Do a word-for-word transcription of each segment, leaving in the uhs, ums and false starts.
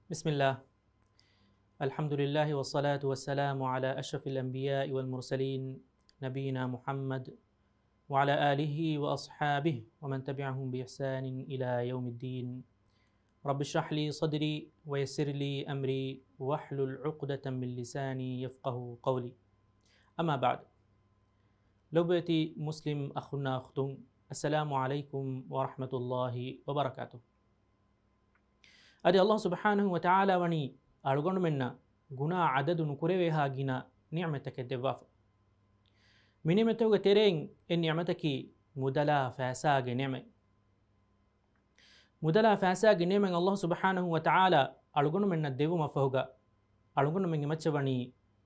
بسم الله. الحمد لله والصلاة والسلام على أشرف الأنبياء والمرسلين نبينا محمد وعلى آله وأصحابه ومن تبعهم بإحسان إلى يوم الدين. رب اشرح لي صدري ويسر لي أمري واحلل عقدة من لساني يفقهوا قولي. أما بعد. ލޮބުވެތި މުސްލިމް އަޚުންނާ އުޚްތުން، السلام عليكم ورحمة الله وبركاته. އަދި އަﷲ ސުބްޙާނަހޫ ވަތަޢާލާ ވަނީ އަޅުގަނޑުމެންނަށް ގުނާ އަދަދު ނުކުރެވޭހާ ގިނަ ނިޢުމަތްތަކެއް ދެއްވާފަ. މި ނިޢުމަތްތަކުގެ ތެރެއިން އެއް ނިޢުމަތަކީ މުދަލާ ފައިސާގެ ނިޢުމަތް. މުދަލާ ފައިސާގެ ނިޢުމަތް އަﷲ ސުބްޙާނަހޫ ވަތަޢާލާ އަޅުގަނޑުމެންނަށް ދެއްވުމަށްފަހުގަ، އަޅުގަނޑުމެންގެ މައްޗަށް ވަނީ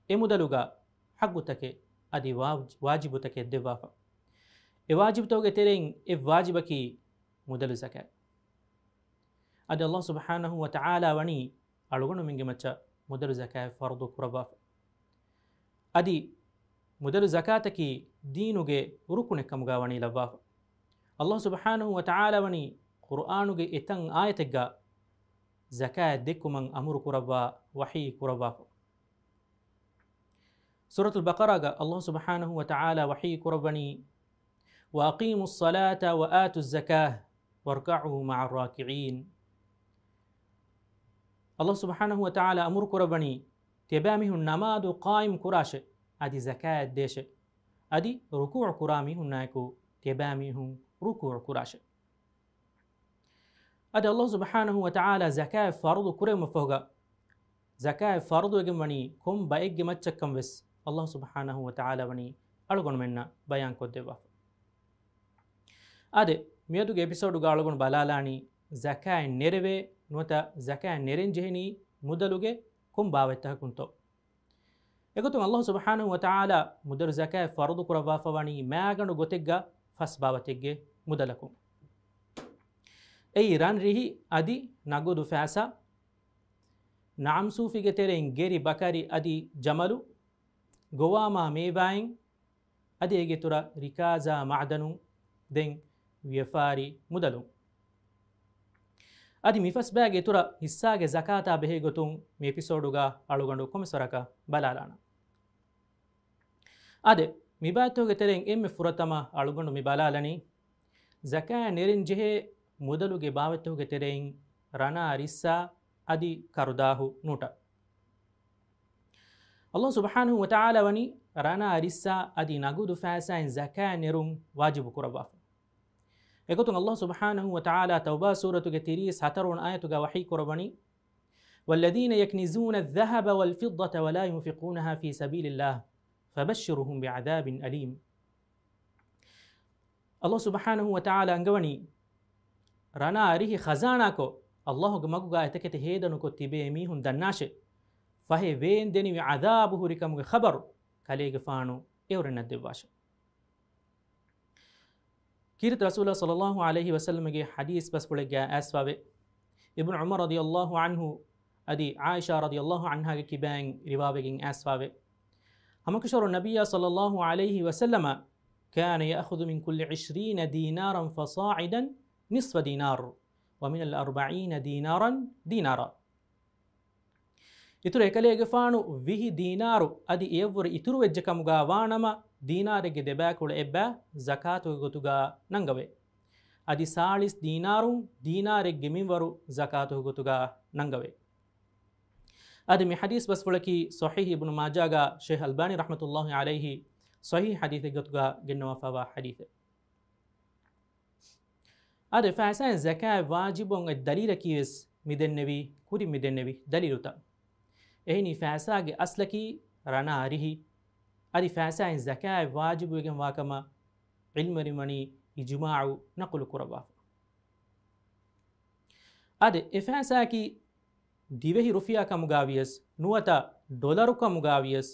އެ މުދަލުގަ ޙައްޤުތަކެއް އަދި ވާ-، ވާޖިބުތަކެއް ދެއްވާފަ. އެ ވާޖިބުތަކުގެ ތެރެއިން އެއް ވާޖިބަކީ މުދަލު ޒަކާތް. އަދި އަﷲ ސުބްޙާނަހޫ ވަތަޢާލާ ވަނީ އަޅުގަނޑުމެންގެ މައްޗަށް މުދަލު ޒަކާތް ފަރުޟު ކުރައްވާފަ. އަދި މުދަލު ޒަކާތަކީ ދީނުގެ ރުކުނެއް ކަމުގަ ވަނީ ލައްވާފަ. އަﷲ ސުބްޙާނަހޫ ވަތަޢާލާ ވަނީ ޤުރުއާނުގެ އެތައް އާޔަތެއްގަ ޒަކާތް ދެއްކުމަށް އަމުރު ކުރައްވާ ވަޙީ ކުރައްވާފަ. ސޫރަތުލް ބަޤަރާގަ އަﷲ ސުބްޙާނަހޫ ވަތަޢާލާ ވަޙީ ކުރައްވަނީ، وأقيموا الصلاة وآتوا الزكاة واركعوا مع الراكعين. އަﷲ ސުބްޙާނަހޫ ވަތަޢާލާ އަމުރު ކުރައްވަނީ، ތިޔަބައިމީހުން ނަމާދު ޤާއިމް ކުރާށޭ، އަދި ޒަކާތް ދޭށޭ، އަދި ރުކޫޢު ކުރާ މީހުންނާއެކު ތިޔަބައިމީހުން ރުކޫޢު ކުރާށޭ. އަދި އަﷲ ސުބްޙާނަހޫ ވަތަޢާލާ ޒަކާތް ފަރުޟު ކުރެވުމަށްފަހުގަ، ޒަކާތް ފަރުޟުވެގެން ވަނީ ކޮން ބައެއްގެ މައްޗަށްކަން ވެސް އަﷲ ސުބްޙާނަހޫ ވަތަޢާލާ ވަނީ އަޅުގަނޑުމެންނަށް ބަޔާންކޮށްދެއްވާފަ. އާދެ، މިއަދުގެ އެޕިސޯޑުގަ އަޅުގަނޑު ބަލާލާނީ ޒަކާތް ނެރެވޭ ނުވަތަ ޒަކާތް ނެރެން ޖެހެނީ މުދަލުގެ ކޮން ބާވަތްތަކަކުންތޯ؟ އެގޮތުން އަﷲ ސުބްޙާނަހޫ ވަތަޢާލާ މުދަލު ޒަކާތް ފަރުޟު ކުރައްވާފަ ވަނީ މާގަނޑު ގޮތެއްގަ ފަސް ބާވަތެއްގެ މުދަލަކުން. އެއީ ރަން ރިހި އަދި ނަގުދު ފައިސާ، ނަޢަމް ސޫފިގެ ތެރެއިން ގެރި ބަކަރި އަދި ޖަމަލު، ގޮވާމާ މޭވާއިން، އަދި އޭގެ އިތުރަށް ރިކާޒާ މަޢުދަނުން ދެން ވިޔަފާރި މުދަލުން. އަދި މި ފަސް ބައިގެ އިތުރަށް ހިއްސާގެ ޒަކާތާ ބެހޭ ގޮތުން މި އެޕިސޯޑުގަ އަޅުގަނޑު ކޮންމެސް ވަރަކަށް ބަލާލާނަން. އާދެ، މި ބާވަތުގެ ތެރެއިން އެންމެ ފުރަތަމަ އަޅުގަނޑު މި ބަލާލަނީ، ޒަކާތް ނެރެން ޖެހޭ މުދަލުގެ ބާވަތުގެ ތެރެއިން ރަނާ ރިއްސާ އަދި ކަރުދާހު ނޫޓަށް. އަﷲ ސުބްޙާނަހޫ ވަތަޢާލާ ވަނީ ރަނާ ރިއްސާ އަދި ނަގުދު ފައިސާއިން ޒަކާތް ނެރުން ވާޖިބު ކުރައްވާފަ. އެގޮތުން އަﷲ ސުބްޙާނަހޫ ވަތަޢާލާ ތައުބާ ސޫރަތުގެ ތިރީސް ހަތަރު ވަނަ އާޔަތުގަ ވަޙީ ކުރައްވަނީ، والذين يكنزون الذهب والفضة ولا ينفقونها في سبيل الله فبشرهم بعذاب أليم. އަﷲ ސުބްޙާނަހޫ ވަތަޢާލާ އަންގަވަނީ، ރަނާ ރިހި ޚަޒާނާކޮށް، އަﷲގެ މަގުގަ އެތަކެތި ހޭދަނުކޮށް ތިބޭ މީހުން ދަންނާށޭ، ފަހެ ވޭންދެނިވި ޢަޛާބު ހުރިކަމުގެ ޚަބަރު ކަލޭގެފާނު އެއުރެންނަށް ދެއްވާށޭ. ކީރިތި ރަސޫލާ ޞައްލައްލާހު ޢަލައިހި ވަސައްލަމަގެ ޙަދީޘް ބަސްފުޅެއްގަ އައިސްފަވޭ. އިބްނު ޢުމަރު ރަޟިޔައްލާހު ޢަންހު އަދި ޢާއިޝާ ރަޟިޔައްލާހު ޢަންހާގެ ކިބައިން ރިވާވެގެން އައިސްފަވޭ. ހަމަކަށަވަރުން ނަބިއްޔާ ޞައްލައްލާހު ޢަލައިހި ވަސައްލަމަ، كان يأخذ من كل عشرين دينارا فصاعدا نصف دينار، ومن الأربعين دينارا دينارا. އިތުރު އެކަލޭގެފާނު ވިހި ދީނާރު އަދި އެއަށްވުރެ އިތުރުވެއްޖެ ކަމުގަ ވާނަމަ، ދީނާރެއްގެ ދެބައިކުޅަ އެއްބައި ޒަކާތުގެ ގޮތުގަ ނަންގަވޭ. އަދި ސާޅީސް ދީނާރުން ދީނާރެއްގެ މިންވަރު ޒަކާތުގެ ގޮތުގަ ނަންގަވޭ. އަދި މި ޙަދީޘް ބަސްފުޅަކީ ޞަޙީޙު އިބްނު މާޖާގަ ޝޭޚް އަލްބާނީ ރަޙްމަތުﷲ ޢަލައިހި ޞަޙީޙު ޙަދީޘެއްގެ ގޮތުގަ ގެންނަވާފައިވާ ޙަދީޘެއް. އާދެ، ފައިސާއިން ޒަކާތް ވާޖިބުވުން އޮތް ދަލީލަކީ ވެސް މިދެންނެވި، ކުރިން މިދެންނެވި ދަލީލުތައް. އެހެނީ ފައިސާގެ އަސްލަކީ ރަނާ ރިހި. އަދި ފައިސާއިން ޒަކާތް ވާޖިބުވެގެން ވާކަމަށް ޢިލްމުވެރިން ވަނީ އިޖުމާޢު ނަޤުލު ކުރައްވާފަ. އާދެ، އެ ފައިސާއަކީ ދިވެހި ރުފިޔާ ކަމުގަ ވިޔަސް، ނުވަތަ ޑޮލަރު ކަމުގަ ވިޔަސް،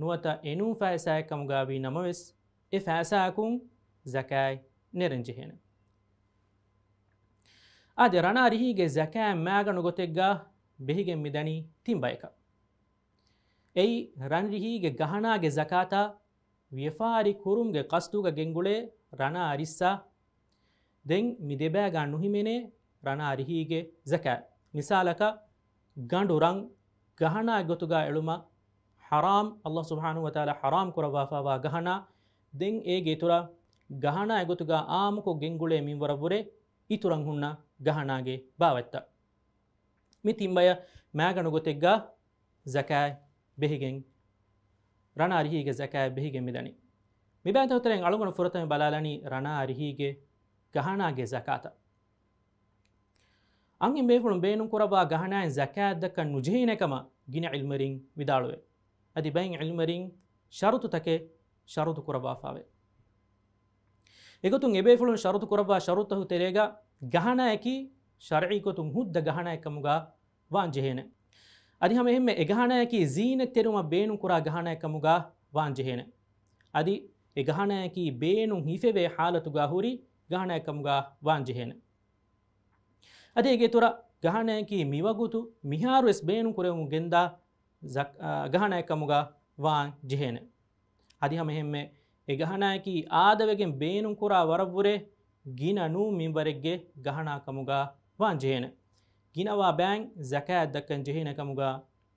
ނުވަތަ އެނޫން ފައިސާއެއް ކަމުގަ ވީ ނަމަވެސް، އެ ފައިސާއަކުން ޒަކާތް ނެރެން ޖެހޭނެ. އާދެ، ރަނާ ރިހީގެ ޒަކާތް މާގަނޑު ގޮތެއްގަ ބެހިގެން މިދަނީ ތިން ބަޔަކަށް. އެއީ، ރަން ރިހީގެ ގަހަނާގެ ޒަކާތާ، ވިޔަފާރި ކުރުމުގެ ޤަޞްދުގަ ގެންގުޅޭ ރަނާ ރިއްސާ، ދެން މި ދެބައިގަ ނުހިމެނޭ ރަނާ ރިހީގެ ޒަކާތް. މިސާލަކަށް، ގަނޑު ރަން ގަހަނާއެއް ގޮތުގަ އެޅުމަށް ޙަރާމް، ﷲ ސުބްޙާނަހޫ ވަތަޢާލާ ޙަރާމް ކުރައްވާފައިވާ ގަހަނާ. ދެން އޭގެ އިތުރަށް ގަހަނާއެއް ގޮތުގަ އާއްމުކޮށް ގެންގުޅޭ މިންވަރަށްވުރެ އިތުރަށް ހުންނަ ގަހަނާގެ ބާވަތްތައް. މި ތިން ބަޔަށް މާގަނޑު ގޮތެއްގަ ޒަކާތް ބެހިގެން، ރަނާ ރިހީގެ ޒަކާތް ބެހިގެން މިދަނީ. މި ބައިތަކުގެ ތެރެއިން އަޅުގަނޑު ފުރަތަމަ ބަލާލަނީ ރަނާ ރިހީގެ ގަހަނާގެ ޒަކާތަށް. އަންހެން ބޭފުޅުން ބޭނުން ކުރައްވާ ގަހަނާއިން ޒަކާތް ދައްކަން ނުޖެހޭނެ ކަމަށް ގިނަ ޢިލްމުވެރިން ވިދާޅުވޭ. އަދި ބައެއް ޢިލްމުވެރިން ޝަރުތުތަކެއް ޝަރުތު ކުރައްވާފައެވެ. އެގޮތުން އެބޭފުޅުން ޝަރުތު ކުރައްވާ ޝަރުތުތަކުގެ ތެރޭގަ ގަހަނާއަކީ ޝަރްޢީ ގޮތުން ހުއްދަ ގަހަނާއެއް ކަމުގަ ވާން ޖެހޭނެ. އަދި ހަމަ އެހެންމެ އެ ގަހަނާއަކީ ޒީނަތް ތެރުމަށް ބޭނުން ކުރާ ގަހަނާއެއް ކަމުގަ ވާން ޖެހޭނެ. އަދި އެ ގަހަނާއަކީ ބޭނުން ހިފެވޭ ޙާލަތުގަ ހުރި ގަހަނާއެއް ކަމުގަ ވާން ޖެހޭނެ. އަދި އޭގެ އިތުރަށް ގަހަނާއަކީ މިވަގުތު މިހާރުވެސް ބޭނުން ކުރެވެމުން ގެންދާ ޒަކް-، އާ، ގަހަނާއެއް ކަމުގަ ވާން ޖެހޭނެ. އަދި ހަމަ އެހެންމެ އެ ގަހަނާއަކީ އާދަވެގެން ބޭނުން ކުރާ ވަރަށްވުރެ ގިނަ ނޫން މިންވަރެއްގެ ގަހަނާ ކަމުގަ ވާން ޖެހޭނެ. ގިނަވާ ބައިން ޒަކާތް ދައްކަން ޖެހޭނެ ކަމުގަ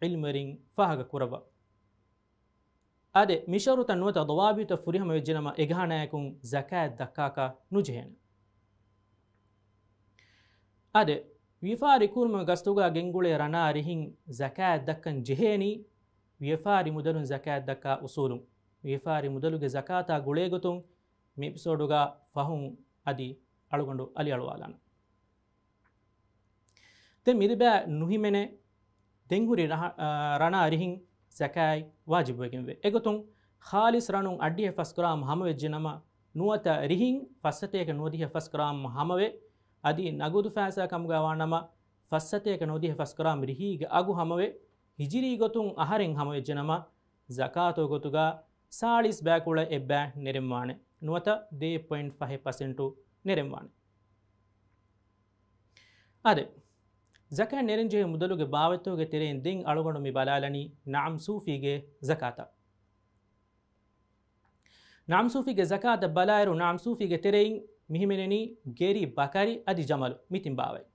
ޢިލްމުވެރިން ފާހަގަ ކުރައްވާ. އާދެ، މި ޝަރުތައް ނުވަތަ ޟަވާބިތުތައް ފުރިހަމަ ވެއްޖެނަމަ އެ ގަހަނާއަކުން ޒަކާތް ދައްކާކަށް ނުޖެހޭނެ. އާދެ، ވިޔަފާރި ކުރުމުގެ ގަސްތުގަ ގެންގުޅޭ ރަނާ ރިހިން ޒަކާތް ދައްކަން ޖެހޭނީ، ވިޔަފާރި މުދަލުން ޒަކާތް ދައްކާ އުސޫލުން. ވިޔަފާރި މުދަލުގެ ޒަކާތާ ގުޅޭގޮތުން މި އެޕިސޯޑުގަ ފަހުން އަދި އަޅުގަނޑު އަލިއަޅުވާލާނަން. ދެން މިލިބާ ނުހިމެނޭ، ދެން ހުރި ރަހަ-، އާ، ރަނާ ރިހިން ޒަކާތް ވާޖިބުވެގެންވޭ. އެގޮތުން ޚާލިޞް ރަނުން އަށްޑިހަ ފަސް ގްރާމް ހަމަވެއްޖެނަމަ، ނުވަތަ ރިހިން ފައްސަތޭކަ ނުވަދިހަ ފަސް ގްރާމް ހަމަވެ، އަދި ނަގުދު ފައިސާ ކަމުގަ ވާނަމަ، ފައްސަތޭކަ ނުވަދިހަ ފަސް ގްރާމް ރިހީގެ އަގު ހަމަވެ، ހިޖުރީ ގޮތުން އަހަރެން ހަމަވެއްޖެނަމަ، ޒަކާތު ގޮތުގަ ސާޅީސް ބައިކުޅަ އެއްބައި ނެރެންވާނެ. ނުވަތަ ދޭއް ޕޮއިންޓް ފަހެއް ޕަސެންޓު ނެރެންވާނެ. އާދެ، ޒަކާތް ނެރެންޖެހޭ މުދަލުގެ ބާވަތުގެ ތެރެއިން ދެން އަޅުގަނޑު މި ބަލާލަނީ ނަޢަމް ސޫފީގެ ޒަކާތަށް. ނަޢަމް ސޫފީގެ ޒަކާތަށް ބަލާއިރު، ނަޢަމް ސޫފީގެ ތެރެއިން މިހިމެނެނީ ގެރި، ބަކަރި އަދި ޖަމަލު، މި ތިން ބާވަތް.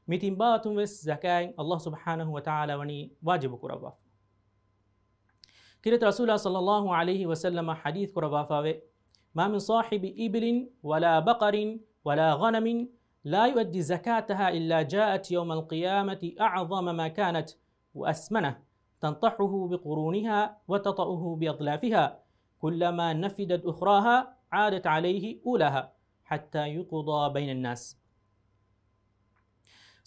މި ތިން ބާވަތުން ވެސް ޒަކާތް ﷲ ސުބްޙާނަހޫ ވަތަޢާލާ ވަނީ ވާޖިބު ކުރައްވާފަ. ކީރިތި ރަސޫލާ ޞައްލައްލާހު ޢަލައިހި ވަސައްލަމަ ޙަދީޘް ކުރައްވާފައެވެ. ما من صاحب إبل ولا بقر ولا غنم لا يؤدي زكاتها إلا جاءت يوم القيامة أعظم ما كانت وأسمنه، تنطحه بقرونها وتطأه بأظلافها، كلما نفدت أخراها عادت عليه أولاها، حتى يقضى بين الناس.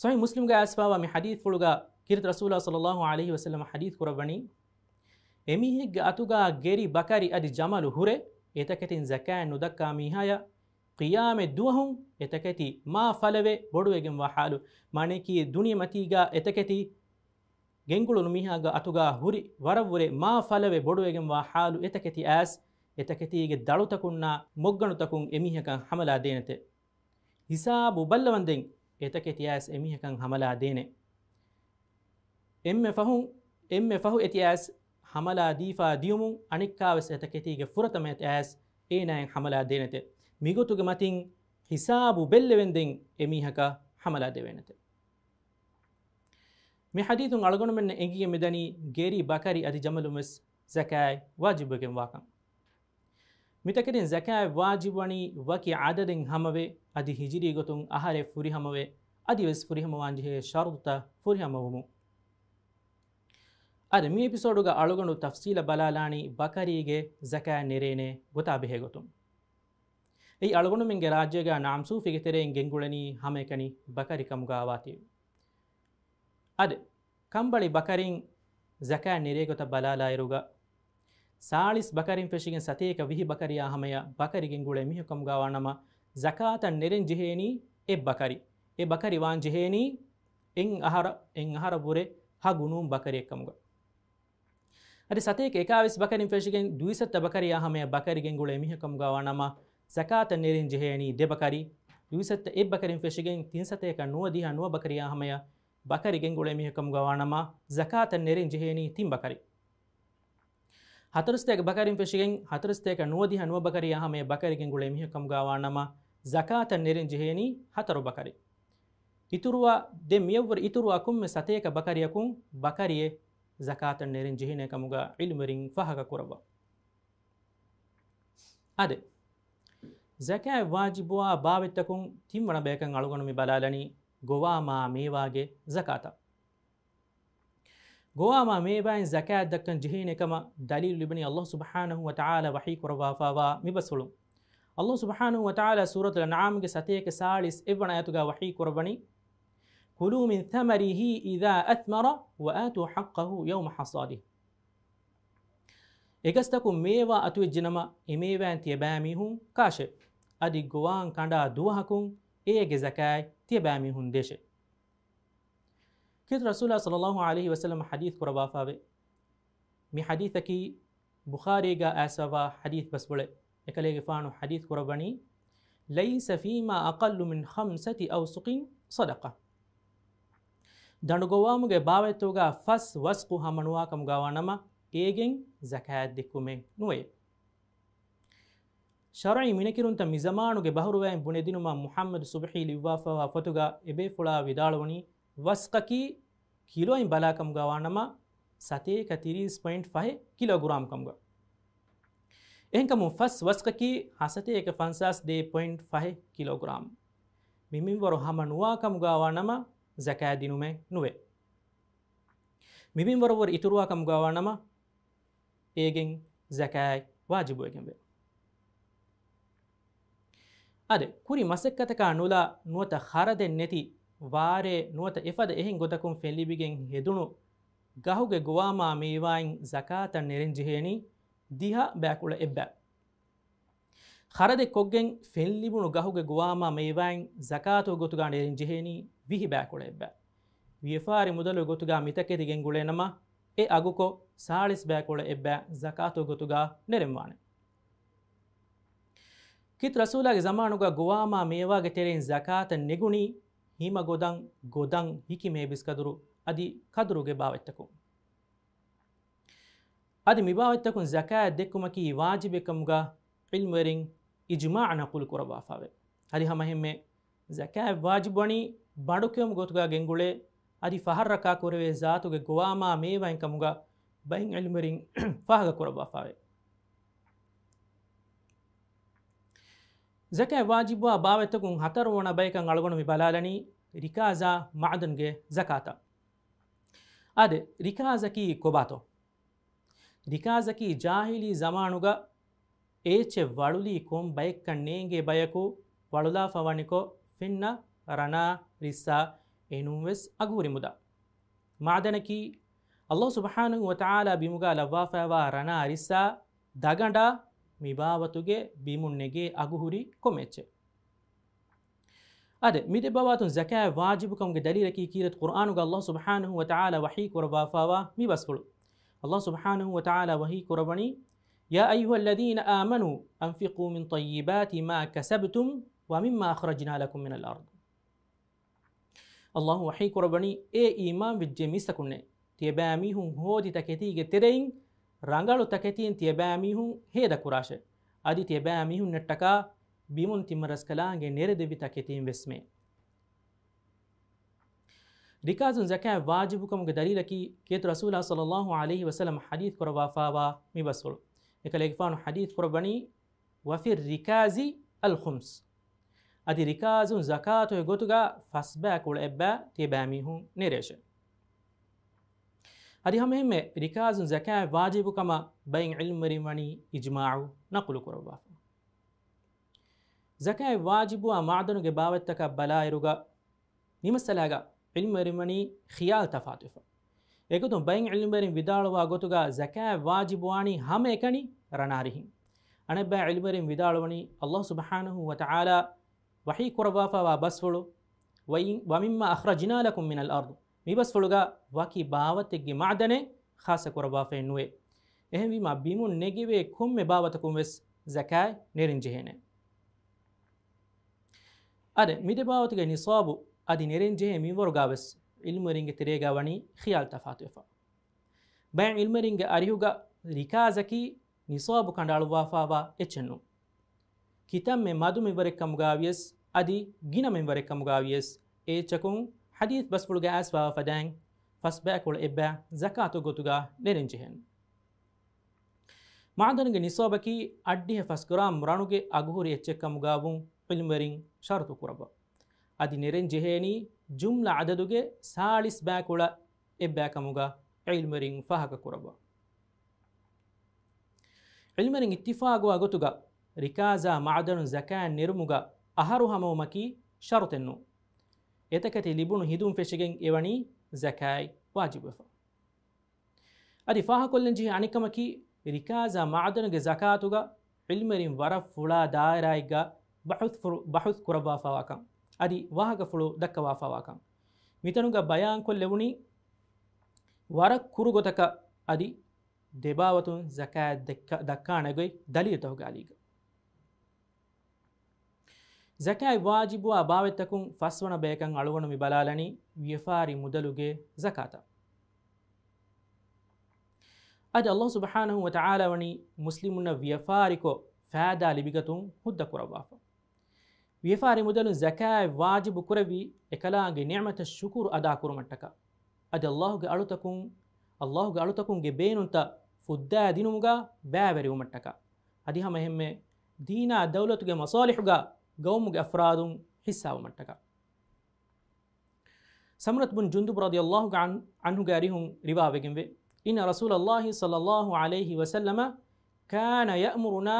ޞަޙީޙު މުސްލިމްގަ އައިސްފައިވާ މި ޙަދީޘްފުޅުގަ ކީރިތި ރަސޫލާ ޞައްލައްލާހު ޢަލައިހި ވަސައްލަމަ ޙަދީޘް ކުރައްވަނީ، އެމީހެއްގެ އަތުގަ ގެރި، ބަކަރި އަދި ޖަމަލު ހުރެ، އެތަކެތިން ޒަކާތް ނުދައްކާ މީހާޔަށް ޤިޔާމަތް ދުވަހުން އެތަކެތި މާ ފަލަވެ ބޮޑުވެގެންވާ ޙާލު، މާނައަކީ ދުނިޔެމަތީގަ އެތަކެތި ގެންގުޅުނު މީހާގެ އަތުގަ ހުރި ވަރަށްވުރެ މާ ފަލަވެ ބޮޑުވެގެންވާ ޙާލު، އެތަކެތި އައިސް އެތަކެތީގެ ދަޅުތަކުންނާ މޮށްގަނޑުތަކުން އެމީހަކަށް ހަމަލާ ދޭނެތެ. ހިސާބު ބައްލަވަންދެން އެތަކެތި އައިސް އެމީހަކަށް ހަމަލާ ދޭނެ. އެންމެ ފަހުން، އެންމެ ފަހު އެތި އައިސް ހަމަލާ ދީފާ ދިޔުމުން އަނެއްކާވެސް އެތަކެތީގެ ފުރަތަމަ އެތި އައިސް އޭނާއަށް ހަމަލާ ދޭނެތެ. މިގޮތުގެ މަތިން ހިސާބު ބެއްލެވެންދެން އެމީހަކަށް ހަމަލާ ދެވޭނެތެ. މި ޙަދީޘުން އަޅުގަނޑުމެންނަށް އެނގިގެން މިދަނީ ގެރި، ބަކަރި އަދި ޖަމަލުން ވެސް ޒަކާތް ވާޖިބުވެގެންވާކަން. މިތަކެތިން ޒަކާތް ވާޖިބުވަނީ ވަކި ޢަދަދެއް ހަމަވެ، އަދި ހިޖުރީ ގޮތުން އަހަރެއް ފުރިހަމަވެ، އަދިވެސް ފުރިހަމަވާންޖެހޭ ޝަރުޠުތައް ފުރިހަމަވުމުން. އަދި މި އެޕިސޯޑުގަ އަޅުގަނޑު ތަފްޞީލަށް ބަލާލާނީ ބަކަރީގެ ޒަކާތް ނެރޭނެ ގޮތާ ބެހޭ ގޮތުން. އެއީ އަޅުގަނޑުމެންގެ ރާއްޖޭގަ ނަޢަމް ސޫފީގެ ތެރެއިން ގެންގުޅެނީ ހަމައެކަނި ބަކަރި ކަމުގަ ވާތީ. އަދި ކަނބަޅި ބަކަރިން ޒަކާތް ނެރޭ ގޮތަށް ބަލާލާއިރުގަ، ސާޅީސް ބަކަރިން ފެށިގެން ސަތޭކަ ވިހި ބަކަރިއާ ހަމަޔަށް ބަކަރި ގެންގުޅޭ މީހެއް ކަމުގަ ވާނަމަ، ޒަކާތަށް ނެރެން ޖެހޭނީ އެއް ބަކަރި. އެ ބަކަރި ވާން ޖެހޭނީ އެއް އަހަރަ، އެއް އަހަރަށްވުރެ ހަގު ނޫން ބަކަރިއެއް ކަމުގަ. އަދި ސަތޭކަ އެކާވީސް ބަކަރިން ފެށިގެން ދުއިސައްތަ ބަކަރިއާ ހަމަޔަށް ބަކަރި ގެންގުޅޭ މީހެއް ކަމުގަ ވާނަމަ، ޒަކާތަށް ނެރެން ޖެހޭނީ ދެ ބަކަރި. ދުއިސައްތަ އެއް ބަކަރިން ފެށިގެން ތިންސަތޭކަ ނުވަދިހަ ނުވަ ބަކަރިއާ ހަމަޔަށް ބަކަރި ގެންގުޅޭ މީހެއް ކަމުގަ ވާނަމަ، ޒަކާތަށް ނެރެން ޖެހޭނީ ތިން ބަކަރި. ހަތަރުސަތޭކަ ބަކަރިން ފެށިގެން ހަތަރުސަތޭކަ ނުވަދިހަ ނުވަ ބަކަރިއާ ހަމަޔަށް ބަކަރި ގެންގުޅޭ މީހެއް ކަމުގަ ވާނަމަ، ޒަކާތަށް ނެރެން ޖެހޭނީ ހަތަރު ބަކަރި. އިތުރުވާ، ދެން މިއަށްވުރެ އިތުރުވާ ކޮންމެ ސަތޭކަ ބަކަރިއަކުން ބަކަރިއެއް ޒަކާތަށް ނެރެން ޖެހޭނެ ކަމުގަ ޢިލްމުވެރިން ފާހަގަ ކުރައްވާ. އާދެ، ޒަކާތް ވާޖިބުވާ ބާވަތްތަކުން ތިންވަނަ ބަޔަކަށް އަޅުގަނޑު މި ބަލާލަނީ ގޮވާމާ މޭވާގެ ޒަކާތަށް. ގޮވާމާ މޭވާއިން ޒަކާތް ދައްކަން ޖެހޭނެ ކަމަށް ދަލީލު ލިބެނީ އަﷲ ސުބްޙާނަހޫ ވަތަޢާލާ ވަޙީ ކުރައްވާފާވާ މި ބަސްފުޅުން. އަﷲ ސުބްޙާނަހޫ ވަތަޢާލާ ސޫރަތުލް އަންޢާމްގެ ސަތޭކަ ސާޅީސް އެއްވަނަ އާޔަތުގަ ވަޙީ ކުރައްވަނީ، كلوا من ثمره إذا أثمر وآتوا حقه يوم حصاده. އެގަސްތަކުން މޭވާ އަތުވެއްޖެނަމަ، އެމޭވާއިން ތިޔަބައިމީހުން ކާށޭ. އަދި ގޮވާން ކަނޑާ ދުވަހަކުން އޭގެ ޒަކާތް ތިޔަބައިމީހުން ދޭށޭ. ކީރިތި ރަސޫލާ ޞައްލައްލާހު ޢަލައިހި ވަސައްލަމަ ޙަދީޘް ކުރައްވާފާވޭ. މި ޙަދީޘަކީ ބުޚާރީގަ އައިސްފާވާ ޙަދީޘް ބަސްފުޅެއް. އެކަލޭގެފާނު ޙަދީޘް ކުރައްވަނީ، ليس فيما أقل من خمسة أوسق صدقة. ދަނޑުގޮވާމުގެ ބާވަތްތަކުގަ ފަސް ވަސްޤު ހަމަނުވާކަމުގަވާނަމަ، އޭގެން ޒަކާތް ދެއްކުމެއް ނުވޭ. ޝަރުޢީ މިނެކިރުންތައް މިޒަމާނުގެ ބަހުރުވައިން ބުނެދިނުމަށް މުޙައްމަދު ޞުބްޙީ ލިޔުއްވާފައިވާ ފޮތުގަ އެބޭފުޅާ ވިދާޅުވަނީ، ވަސްޤަކީ ކިލޯއިން ބަލާކަމުގަވާނަމަ، ސަތޭކަ ތިރީސް ޕޮއިންޓް ފަހެއް ކިލޯގްރާމް ކަމުގަ. އެހެންކަމުން ފަސް ވަސްޤަކީ ހަ ސަތޭކަ ފަންސާސް ދޭއް ޕޮއިންޓް ފަހެއް ކިލޯގްރާމް. މި މިންވަރު ހަމަ ނުވާކަމުގަވާނަމަ، ޒަކާތް ދިނުމެއް ނުވޭ. މި މިންވަރަށްވުރެ އިތުރުވާކަމުގަވާނަމަ، އޭގެން ޒަކާތް ވާޖިބުވެގެންވޭ. އާދެ، ކުރި މަސައްކަތަކާ ނުލާ ނުވަތަ ޚަރަދެއް ނެތި ވާރޭ ނުވަތަ އެފަދަ އެހެން ގޮތަކުން ފެންލިބިގެން ހެދުނު ގަހުގެ ގޮވާމާ މޭވާއިން ޒަކާތަށް ނެރެން ޖެހޭނީ ދިހަ ބައިކުޅަ އެއްބައި. ޚަރަދެއް ކޮށްގެން ފެންލިބުނު ގަހުގެ ގޮވާމާ މޭވާއިން ޒަކާތު ގޮތުގަ ނެރެން ޖެހޭނީ ވިހި ބައިކުޅަ އެއްބައި. ވިޔަފާރި މުދަލު ގޮތުގަ މިތަކެތި ގެންގުޅޭނަމަ، އެ އަގުކޮށް ސާޅީސް ބައިކުޅަ އެއްބައި ޒަކާތު ގޮތުގަ ނެރެންވާނެ. ކީރިތި ރަސޫލާގެ ޒަމާނުގަ ގޮވާމާ މޭވާގެ ތެރެއިން ޒަކާތަށް ނެގުނީ ހިމަގޮދަން، ގޮދަން، ހިކިމޭ ބިސްގަދުރު އަދި ޤަދުރުގެ ބާވަތްތަކުން. އަދި މިބާވަތްތަކުން ޒަކާތް ދެއްކުމަކީ ވާޖިބެއް ކަމުގަ ޢިލްމުވެރިން އިޖްމާޢު ނަޤުލު ކުރައްވާފައެވެ. އަދި ހަމައެހެންމެ ޒަކާތް ވާޖިބުވަނީ ބަނޑުކެއުމު ގޮތުގަ ގެންގުޅޭ، އަދި ފަހަށް ރައްކާ ކުރެވޭ ޒާތުގެ ގޮވާމާ މޭވާއިން ކަމުގަ ބައެއް ޢިލްމުވެރިން ފާހަގަ ކުރައްވާފައެވެ. ޒަކާތް ވާޖިބުވާ ބާވަތްތަކުން ހަތަރުވަނަ ބަޔަކަށް އަޅުގަނޑު މި ބަލާލަނީ ރިކާޒާ މަޢުދަންގެ ޒަކާތަށް. އާދެ، ރިކާޒަކީ ކޮބާތޯ؟ ރިކާޒަކީ ޖާހިލީ ޒަމާނުގަ އޭޗެއް ވަޅުލީ ކޮން ބައެއްކަން ނޭނގޭ ބަޔަކު ވަޅުލާފަ ވަނިކޮށް ފެންނަ ރަނާ، ރިއްސާ އެނޫންވެސް އަގުހުރި މުދާ. މަޢުދަނަކީ އަﷲ ސުބްޙާނަހޫ ވަތަޢާލާ ބިމުގަ ލައްވާފައިވާ ރަނާ، ރިއްސާ ދަގަނޑާ މި ބާވަތުގެ ބިމުން ނެގޭ އަގުހުރި ކޮންމެ އެއްޗެއް. އާދެ، މި ދެ ބާވަތުން ޒަކާތް ވާޖިބުކަމުގެ ދަލީލަކީ ކީރިތި ޤުރްއާނުގަ އަﷲ ސުބްޙާނަހޫ ވަތަޢާލާ ވަޙީ ކުރައްވާފައިވާ މި ބަސްފުޅު. އަﷲ ސުބްޙާނަހޫ ވަތަޢާލާ ވަޙީ ކުރައްވަނީ، يا أيها الذين آمنوا أنفقوا من طيبات ما كسبتم ومما أخرجنا لكم من الأرض. އަﷲ ވަޙީ ކުރައްވަނީ، އޭ އީމާންވެއްޖެ މީސްތަކުންނޭ! ތިޔަބައިމީހުން ހޯދި ތަކެތީގެ ތެރެއިން ރަނގަޅު ތަކެތީން ތިޔަބައިމީހުން ހޭދަކުރާށޭ. އަދި ތިޔަބައިމީހުންނަށްޓަކާ ބިމުން ތިން މަރަސްކަލާނގެ ނެރެދެއްވި ތަކެތީން ވެސްމެ. ރިކާޒުން ޒަކާތް ވާޖިބުކަމުގެ ދަލީލަކީ ކީރިތި ރަސޫލާ ޞައްލައްލާހު ޢަލައިހި ވަސައްލަމަ ޙަދީޘް ކުރައްވާފައިވާ މި ބަސްފުޅު. އެކަލޭގެފާނު ޙަދީޘް ކުރައްވަނީ، وفي الركاز الخمس. އަދި ރިކާޒުން ޒަކާތުގެ ގޮތުގަ ފަސްބައިކުޅަ އެއްބައި ތިޔަބައިމީހުން ނެރޭށޭ. އަދި ހަމައެހެންމެ ރިކާޒުން ޒަކާތް ވާޖިބުކަމަށް ބައެއް ޢިލްމުވެރިން ވަނީ އިޖްމާޢު ނަޤުލު ކުރައްވާފަ. ޒަކާތް ވާޖިބުވާ މަޢުދަނުގެ ބާވަތްތަކަށް ބަލާއިރުގަ މި މައްސަލާގަ ޢިލްމުވެރިން ވަނީ ޚިޔާލު ތަފާތުވެފަ. އެގޮތުން ބައެއް ޢިލްމުވެރިން ވިދާޅުވާ ގޮތުގަ ޒަކާތް ވާޖިބުވާނީ ހަމައެކަނި ރަނާރިހިން. އަނެއްބައި ޢިލްމުވެރިން ވިދާޅުވަނީ އަﷲ ސުބްޙާނަހޫ ވަތަޢާލާ ވަޙީ ކުރައްވާފައިވާ ބަސްފުޅު، وإن، ومما أخرجنا لكم من الأرض. މި ބަސްފުޅުގަ ވަކި ބާވަތެއްގެ މަޢުދަނެއް ޚާއްޞަ ކުރައްވާފައެއް ނުވޭ. އެހެންވީމަ ބިމުން ނެގެވޭ ކޮންމެ ބާވަތަކުން ވެސް ޒަކާތް ނެރެން ޖެހޭނެ. އާދެ، މި ދެ ބާވަތުގެ ނިޞާބު އަދި ނެރެން ޖެހޭ މިންވަރުގަ ވެސް ޢިލްމުވެރިންގެ ތެރޭގަ ވަނީ ޚިޔާލު ތަފާތުވެފަ. ބައެއް ޢިލްމުވެރިންގެ އަރިހުގަ ރިކާޒަކީ ނިޞާބު ކަނޑައަޅުއްވާފައިވާ އެއްޗެއް ނޫން. ކިތަންމެ މަދު މިންވަރެއް ކަމުގަ ވިޔަސް އަދި ގިނަ މިންވަރެއް ކަމުގަ ވިޔަސް އެއްޗަކުން ޙަދީޘް ބަސްފުޅުގައި އައިސްފާވާ ފަދައިން ފަސް ބައިކުޅަ އެއްބައި ޒަކާތު ގޮތުގަ ނެރެން ޖެހޭނެ. މަޢުދަނުގެ ނިޞާބަކީ އަށްޑިހަ ފަސް ގްރާމް ރަނުގެ އަގުހުރި އެއްޗެއްކަމުގައިވުން ޢިލްމުވެރިން ޝަރުޠު ކުރައްވާ. އަދި ނެރެން ޖެހޭނީ ޖުމްލަ ޢަދަދުގެ ސާޅީސް ބައިކުޅަ އެއްބައިކަމުގަ ޢިލްމުވެރިން ފާހަގަ ކުރައްވާ. ޢިލްމުވެރިން އިއްތިފާގުވާ ގޮތުގަ ރިކާޒާ މަޢުދަނު ޒަކާތް ނެރުމުގަ އަހަރު ހަމަވުމަކީ ޝަރުޠެއް ނޫން. އެތަކެތި ލިބުނު ހިނދުން ފެށިގެން އެވަނީ ޒަކާތް ވާޖިބުވެފަ. އަދި ފާހަގަކޮށްލަން ޖެހޭ އަނެއްކަމަކީ، ރިކާޒާ މަޢުދަނުގެ ޒަކާތުގަ ޢިލްމުވެރިން ވަރަށް ފުޅާ ދާއިރާއެއްގަ ބަޙުޘްފުޅު، ބަޙުޘް ކުރައްވާފާވާކަން، އަދި ވާހަކަފުޅު ދައްކަވާފާވާކަން. މިތަނުގަ ބަޔާންކޮށްލެވުނީ، ވަރަށް ކުރުގޮތަކަށް އަދި ދެބާވަތުން ޒަކާތް ދެއްކަ-، ދައްކާނެ ގޮތް ދަލީލުތަކުގެ އަލީގަ. ޒަކާތް ވާޖިބުވާ ބާވަތްތަކުން ފަސްވަނަ ބަޔަކަށް އަޅުގަނޑު މި ބަލާލަނީ ވިޔަފާރި މުދަލުގެ ޒަކާތަށް. އަދި ﷲ ސުބްޙާނަހޫ ވަތަޢާލާ ވަނީ މުސްލިމުންނަށް ވިޔަފާރިކޮށް ފައިދާ ލިބިގަތުން ހުއްދަ ކުރައްވާފަ. ވިޔަފާރި މުދަލުން ޒަކާތް ވާޖިބު ކުރެއްވީ އެކަލާނގެ ނިޢުމަތަށް ޝުކުރު އަދާކުރުމަށްޓަކާ. އަދި ﷲގެ އަޅުތަކުން، ﷲގެ އަޅުތަކުންގެ ބޭނުންތައް ފުއްދާ ދިނުމުގަ ބައިވެރިވުމަށްޓަކާ. އަދި ހަމަ އެހެންމެ ދީނާ ދައުލަތުގެ މަޞާލިޙުގަ ގައުމުގެ އަފްރާދުން ޙިއްޞާވުމަށްޓަކާ. ސަމުރަތު ބުން ޖުންދުބު ރަޟިޔަﷲ ޢަން-، ޢަންހުގެ އަރިހުން ރިވާވެގެންވޭ، إن رسول الله صلى الله عليه وسلم كان يأمرنا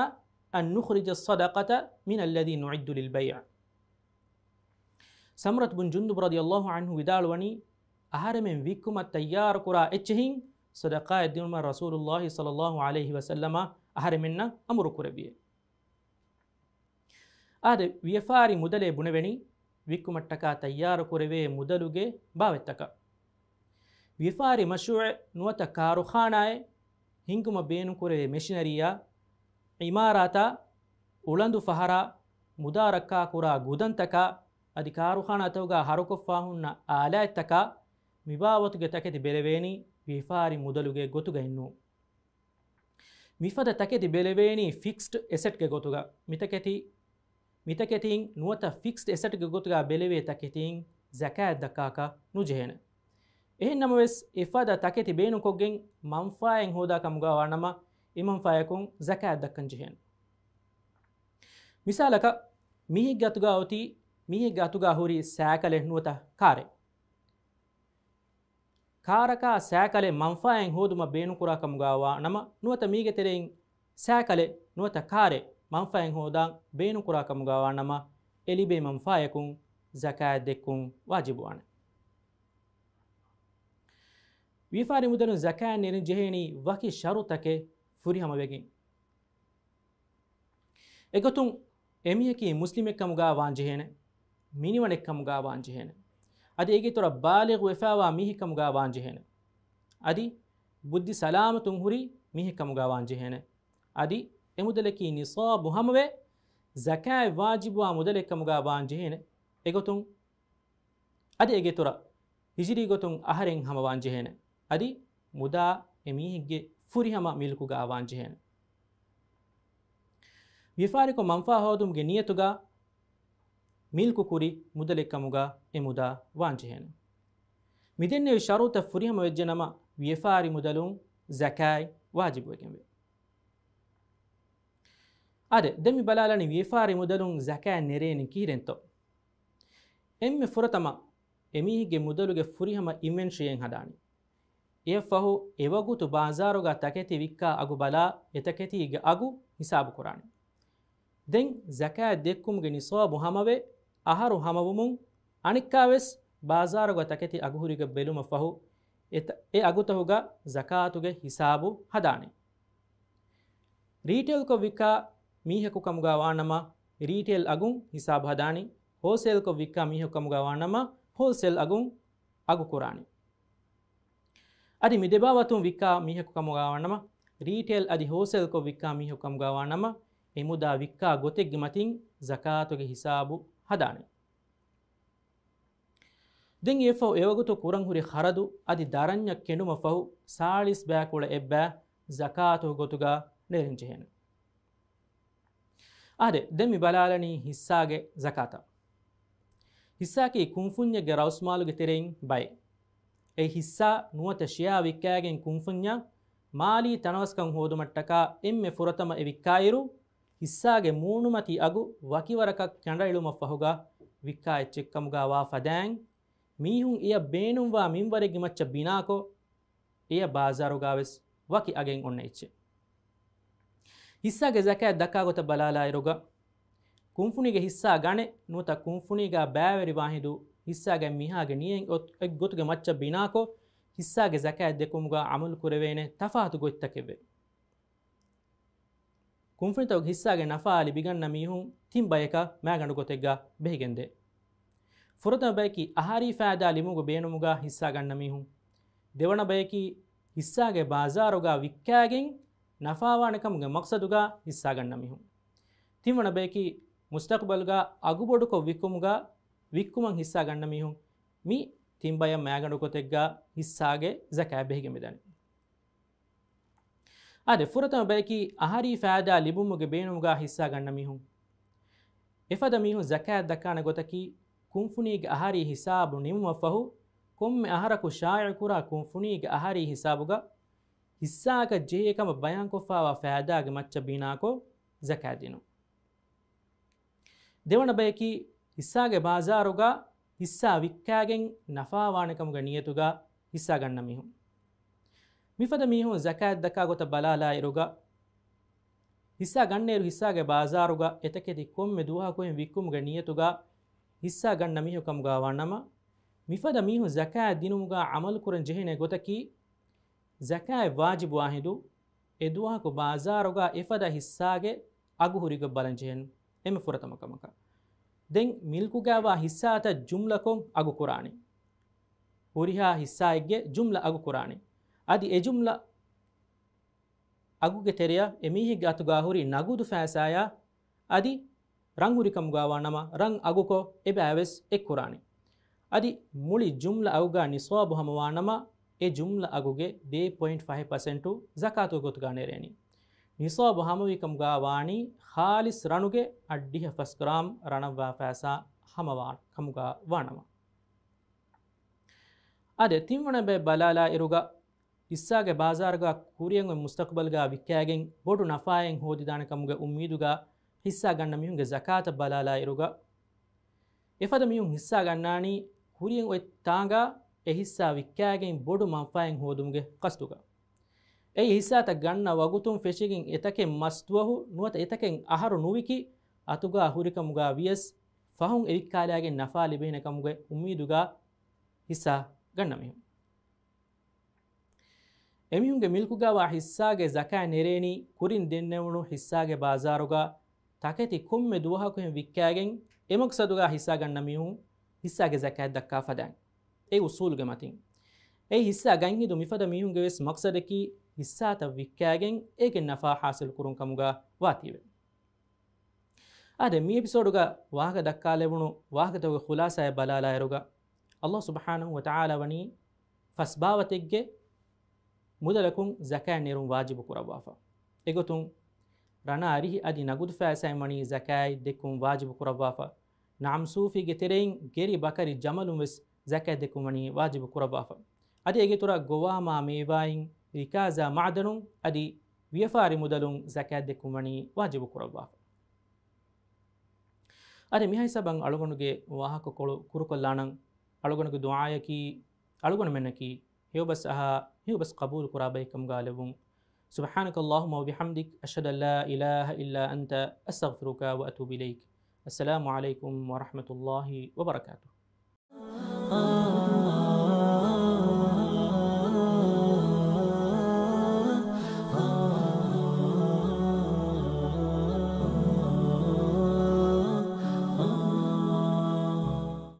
أن نخرج الصدقة من الذي نعد للبيع. ސަމުރަތު ބުން ޖުންދުބު ރަޟިޔަﷲ ޢަންހު ވިދާޅުވަނީ، އަހަރެމެން ވިއްކުމަށް ތައްޔާރުކުރާ އެއްޗެހިން ޞަދަޤާތް ދިނުމަށް ރަސޫލުﷲ ޞައްލަﷲ ޢަލައިހި ވަސައްލަމަ އަހަރެމެންނަށް އަމުރު ކުރެއްވިއޭ. އާދެ، ވިޔަފާރި މުދަލޭ ބުނެވެނީ، ވިއްކުމަށްޓަކާ ތައްޔާރު ކުރެވޭ މުދަލުގެ ބާވަތްތަކަށް. ވިޔަފާރި މަޝްރޫޢެއް ނުވަތަ ކާރުޚާނާއެއް ހިންގުމަށް ބޭނުންކުރެވޭ މެޝިނަރީއާ، ޢިމާރާތާ، އުޅަނދު ފަހަރާ، މުދާ ރައްކާކުރާ ގުދަންތަކާ، އަދި ކާރުޚާނާތަކުގަ ހަރުކޮށްފާ ހުންނަ އާލާތްތަކާ، މިބާވަތުގެ ތަކެތި ބެލެވޭނީ ވިޔަފާރި މުދަލުގެ ގޮތުގައެއްނޫން. މިފަދަ ތަކެތި ބެލެވޭނީ ފިކްސްޑް އެސެޓްގެ ގޮތުގަ. މިތަކެތި، މިތަކެތީން ނުވަތަ ފިކްސްޑް އެސެޓްގެ ގޮތުގަ ބެލެވޭ ތަކެތީން ޒަކާތް ދައްކާކަށް ނުޖެހޭނެ. އެހެން ނަމަވެސް، އެފަދަ ތަކެތި ބޭނުންކޮށްގެން މަންފާއެއް ހޯދާ ކަމުގަ ވާނަމަ، އެ މަންފާއަކުން ޒަކާތް ދައްކަން ޖެހޭނެ. މިސާލަކަށް، މީހެއްގެ އަތުގަ އޮތީ، މީހެއްގެ އަތުގަ ހުރި ސައިކަލެއް ނުވަތަ ކާރެއް. ކާރަކާ ސައިކަލެއް މަންފާއެއް ހޯދުމަށް ބޭނުންކުރާ ކަމުގަ ވާ ނަމަ، ނުވަތަ މީގެ ތެރެއިން ސައިކަލެއް ނުވަތަ ކާރެއް މަންފާއެއް ހޯދާން ބޭނުންކުރާ ކަމުގަ ވާ ނަމަ، އެ ލިބޭ މަންފާއަކުން ޒަކާތް ދެއްކުން ވާޖިބުވާނެ. ވިޔަފާރި މުދަލުން ޒަކާތް ނެރެން ޖެހޭނީ ވަކި ޝަރުތަކެއް ފުރިހަމަވެގެން. އެގޮތުން އެމީހަކީ މުސްލިމެއްކަމުގަ ވާންޖެހޭނެ، މިނިވަނެއްކަމުގަ ވާންޖެހޭނެ، އަދި އޭގެ އިތުރަށް ބާލިޣު ވެފައިވާ މީހެއްކަމުގަ ވާންޖެހޭނެ، އަދި ބުއްދި ސަލާމަތުން ހުރި މީހެއްކަމުގަ ވާންޖެހޭނެ، އަދި އެ މުދަލަކީ ނިޞާބު ހަމަވެ، ޒަކާތް ވާޖިބުވާ މުދަލެއްކަމުގަ ވާންޖެހޭނެ. އެގޮތުން އަދި އޭގެ އިތުރަށް ހިޖުރީ ގޮތުން އަހަރެން ހަމަވާންޖެހޭނެ. އަދި މުދާ އެމީހެއްގެ ފުރިހަމަ މިލްކުގަ ވާންޖެހޭނެ. ވިޔަފާރިކޮށް މަންފާ ހޯދުމުގެ ނިޔަތުގަ މިލްކު ކުރި މުދަލެއްކަމުގަ އެ މުދާ ވާންޖެހޭނެ. މިދެންނެވި ޝަރުތައް ފުރިހަމަ ވެއްޖެނަމަ، ވިޔަފާރި މުދަލުން ޒަކާތް ވާޖިބުވެގެންވޭ. އާދެ، ދެން މި ބަލާލަނީ ވިޔަފާރި މުދަލުން ޒަކާތް ނެރޭނީ ކިހިރެންތޯ؟ އެންމެ ފުރަތަމަ އެމީހެއްގެ މުދަލުގެ ފުރިހަމަ އިންވެންޓްރީއެއް ހަދާނީ. އެއަށްފަހު އެވަގުތު ބާޒާރުގަ ތަކެތި ވިއްކާ އަގު ބަލާ، އެތަކެތީގެ އަގު ހިސާބު ކުރާނީ. ދެން ޒަކާތް ދެއްކުމުގެ ނިޞާބު ހަމަވެ، އަހަރު ހަމަވުމުން އަނެއްކާވެސް ބާޒާރުގަ ތަކެތި އަގުހުރިގޮތް ބެލުމަށްފަހު، އެ ތަ-، އެ އަގުތަކުގަ ޒަކާތުގެ ހިސާބު ހަދާނީ. ރީޓެއިލްކޮށް ވިއްކާ މީހަކު ކަމުގަ ވާނަމަ، ރީޓެއިލް އަގުން ހިސާބު ހަދާނީ. ހޯލްސެއިލްކޮށް ވިއްކާ މީހަކު ކަމުގަ ވާނަމަ، ހޯލްސެއިލް އަގުން އަގު ކުރާނީ. އަދި މި ދެބާވަތުން ވިއްކާ މީހަކު ކަމުގަ ވާނަމަ، ރީޓެއިލް އަދި ހޯލްސެއިލްކޮށް ވިއްކާ މީހަކު ކަމުގަ ވާނަމަ، އެ މުދާ ވިއްކާ ގޮތެއްގެ މަތިން ޒަކާތުގެ ހިސާބު ހަދާނެ. ދެން އެއަށްފަހު އެވަގުތު ކުރަން ހުރި ޚަރަދު އަދި ދަރަންޏަށް ކެނޑުމަށްފަހު ސާޅީސް ބައިކުޅަ އެއްބައި ޒަކާތު ގޮތުގަ ނެރެން ޖެހޭނެ. އާދެ، ދެން މި ބަލާލަނީ ހިއްސާގެ ޒަކާތަށް. ހިއްސާއަކީ ކުންފުންޏެއްގެ ރައުސްމާލުގެ ތެރެއިން ބައެއް. އެ ހިއްސާ ނުވަތަ ޝެއާ ވިއްކާގެން ކުންފުންޏަށް މާލީ ތަނަވަސްކަން ހޯދުމަށްޓަކާ އެންމެ ފުރަތަމަ އެ ވިއްކާއިރު، ހިއްސާގެ މޫނުމަތީ އަގު ވަކިވަރަކަށް ކަނޑައެޅުމަށްފަހުގަ ވިއްކާ އެއްޗެއްކަމުގަ ވާ ފަދައިން، މީހުން އެޔަށް ބޭނުންވާ މިންވަރެއްގެ މައްޗަށް ބިނާކޮށް، އެޔަށް ބާޒާރުގަވެސް ވަކި އަގެއް އޮންނަ އެއްޗެއް. ހިއްސާގެ ޒަކާތް ދައްކާ ގޮތަށް ބަލާލާއިރުގަ، ކުންފުނީގެ ހިއްސާ ގަނެ ނުވަތަ ކުންފުނީގަ ބައިވެރިވާ ހިނދު ހިއްސާގެ މިހާގެ ނިޔަތް އޮތް ގޮތުގެ މައްޗަށް ބިނާކޮށް، ހިއްސާގެ ޒަކާތް ދެއްކުމުގަ އަމަލު ކުރެވޭނެ ތަފާތު ގޮތްތަކެއްވޭ. ކުންފުނިތަކުގެ ހިއްސާގެ ނަފާ ލިބިގަންނަ މީހުން ތިން ބަޔަކަށް މައިގަނޑު ގޮތެއްގަ ބެހިގެންދޭ. ފުރަތަމަ ބަޔަކީ އަހަރީ ފައިދާ ލިބުމުގެ ބޭނުމުގަ ހިއްސާ ގަންނަ މީހުން. ދެވަނަ ބަޔަކީ ހިއްސާގެ ބާޒާރުގަ ވިއްކާގެން ނަފާވާނެ ކަމުގެ މަޤްޞަދުގަ ހިއްސާ ގަންނަ މީހުން. ތިންވަނަ ބަޔަކީ މުސްތަޤުބަލުގަ އަގުބޮޑުކޮށް ވިކުމުގަ ވިއްކުމަށް ހިއްސާ ގަންނަ މީހުން. މި ތިން ބަޔަށް މައިގަނޑު ގޮތެއްގަ ހިއްސާގެ ޒަކާތް ބެހިގެން މިދަނީ. އާދެ، ފުރަތަމަ ބަޔަކީ އަހަރީ ފައިދާ ލިބުމުގެ ބޭނުމުގަ ހިއްސާ ގަންނަ މީހުން. އެފަދަ މީހުން ޒަކާތް ދައްކާނެ ގޮތަކީ، ކުންފުނީގެ އަހަރީ ހިސާބު ނިމުމަށްފަހު، ކޮންމެ އަހަރަކު ޝާއިޢުކުރާ ކުންފުނީގެ އަހަރީ ހިސާބުގަ ހިއްސާއަކަށް ޖެހޭ ކަމަށް ބަޔާންކޮށްފައިވާ ފައިދާގެ މައްޗަށް ބިނާކޮށް ޒަކާތް ދިނުން. ދެވަނަ ބަޔަކީ، ހިއްސާގެ ބާޒާރުގަ ހިއްސާ ވިއްކާގެން ނަފާވާނެކަމުގެ ނިޔަތުގަ ހިއްސާ ގަންނަ މީހުން. މިފަދަ މީހުން ޒަކާތް ދައްކާ ގޮތަށް ބަލާލާއިރުގަ، ހިއްސާ ގަންނައިރު ހިއްސާގެ ބާޒާރުގަ އެތަކެތި ކޮންމެ ދުވަހަކުހެން ވިއްކުމުގެ ނިޔަތުގަ ހިއްސާ ގަންނަ މީހުން ކަމުގަ ވާނަމަ، މިފަދަ މީހުން ޒަކާތް ދިނުމުގަ އަމަލު ކުރަން ޖެހޭނެ ގޮތަކީ، ޒަކާތް ވާޖިބުވާ ހިނދު، އެ ދުވަހަކު ބާޒާރުގަ އެފަދަ ހިއްސާގެ އަގު ހުރިގޮތް ބަލަން ޖެހެން އެންމެ ފުރަތަމަ ކަމަކަށް. ދެން މިލްކުގައިވާ ހިއްސާތައް ޖުމްލަކޮށް އަގު ކުރާނީ. ހުރިހާ ހިއްސާއެއްގެ ޖުމްލަ އަގު ކުރާނީ. އަދި އެ ޖުމްލަ އަގުގެ ތެރެއަށް އެމީހެއްގެ އަތުގަ ހުރި ނަގުދު ފައިސާޔާ އަދި ރަން ހުރިކަމުގަ ވާނަމަ، ރަން އަގުކޮށް އެބައިވެސް އެއްކުރާނެ. އަދި މުޅި ޖުމްލަ އަގުގަ ނިޞާބު ހަމަވާނަމަ، އެ ޖުމްލަ އަގުގެ ދޭއް ޕޮއިންޓް ފަހެއް ޕަސެންޓު ޒަކާތުގެ ގޮތުގަ ނެރޭނީ. ނިޞާބު ހަމަވިކަމުގަ ވާނީ ޚާލިޞް ރަނުގެ އަށްޑިހަ ފަސް ގްރާމް ރަނަށްވާ ފައިސާ ހަމަވާ ކަމުގަ ވާނަމަ. އާދެ، ތިންވަނަ ބައެއް ބަލާލާ އިރުގަ، ހިއްސާގެ ބާޒާރުގަ ކުރިއަށް އޮތް މުސްތަޤުބަލްގަ ވިއްކާގެން ބޮޑު ނަފާއެއް ހޯދިދާނެ ކަމުގެ އުއްމީދުގަ ހިއްސާ ގަންނަ މީހުންގެ ޒަކާތަށް ބަލާލާ އިރުގަ، އެފަދަ މީހުން ހިއްސާ ގަންނާނީ ކުރިއަށް އޮތް ތާނގަ އެ ހިއްސާ ވިއްކާގެން ބޮޑު މަންފާއެއް ހޯދުމުގެ ޤަޞްދުގަ. އެއީ ހިއްސާތައް ގަންނަ ވަގުތުން ފެށިގެން އެތަކެއް މަސްދުވަހު ނުވަތަ އެތަކެއް އަހަރު ނުވިކި އަތުގަ ހުރިކަމުގަ ވިޔަސް ފަހުން އެ ވިއްކާލާގެން ނަފާ ލިބޭނެ ކަމުގެ އުއްމީދުގަ ހިއްސާ ގަންނަ މީހުން. އެމީހުންގެ މިލްކުގަވާ ހިއްސާގެ ޒަކާތް ނެރޭނީ ކުރިން ދެންނެވުނު ހިއްސާގެ ބާޒާރުގަ ތަކެތި ކޮންމެ ދުވަހަކުހެން ވިއްކާގެން އެ މަޤްޞަދުގަ ހިއްސާ ގަންނަ މީހުން ހިއްސާގެ ޒަކާތް ދައްކާ ފަދައިން. އެ އުޞޫލުގެ މަތިން. އެ ހިއްސާ ގަތްހިނދު މިފަދަ މީހުންގެ ވެސް މަޤްޞަދަކީ ހިއްސާތައް ވިއްކާގެން އޭގެ ނަފާ ޙާޞިލު ކުރުން ކަމުގަ ވާތީވެ. އާދެ، މި އެޕިސޯޑުގަ ވާހަކަ ދައްކާލެވުނު ވާހަކަތަކުގެ ޚުލާޞާއެއް ބަލާލާއިރުގަ، ﷲ ސުބްޙާނަހޫ ވަތަޢާލާ ވަނީ ފަސް ބާވަތެއްގެ މުދަލަކުން ޒަކާތް ނެރުން ވާޖިބު ކުރައްވާފަ. އެގޮތުން، ރަނާ އަރިހި އަދި ނަގުދު ފައިސާއިން ވަނީ ޒަކާތް ދެއްކުން ވާޖިބު ކުރައްވާފަ. ނަޢަމް ސޫފީގެ ތެރެއިން ގެރި ބަކަރި ޖަމަލުން ވެސް ޒަކާތް ދެއްކުން ވަނީ ވާޖިބު ކުރައްވާފަ. އަދި އޭގެ އިތުރަށް ގޮވާމާ މޭވާއިން ރިކާޒާ މަޢުދަނުން އަދި ވިޔަފާރި މުދަލުން ޒަކާތް ދެއްކުން ވަނީ ވާޖިބު ކުރައްވާފަ. އަދި މިހާ ހިސާބަށް އަޅުގަނޑުގެ ވާހަކަކޮޅު ކުރުކޮށްލާނަން. އަޅުގަނޑުގެ ދުޢާޔަކީ އަޅުގަނޑުމެންނަކީ ހެޔޮބަސް އަހާ، ހެޔޮބަސް ޤަބޫލު ކުރާ ބައެއް ކަމުގަ ލެއްވުން. سبحانك اللهم وبحمدك، أشهد أن لا إله إلا أنت، أستغفرك وأتوب إليك. السلام عليكم ورحمة الله وبركاته.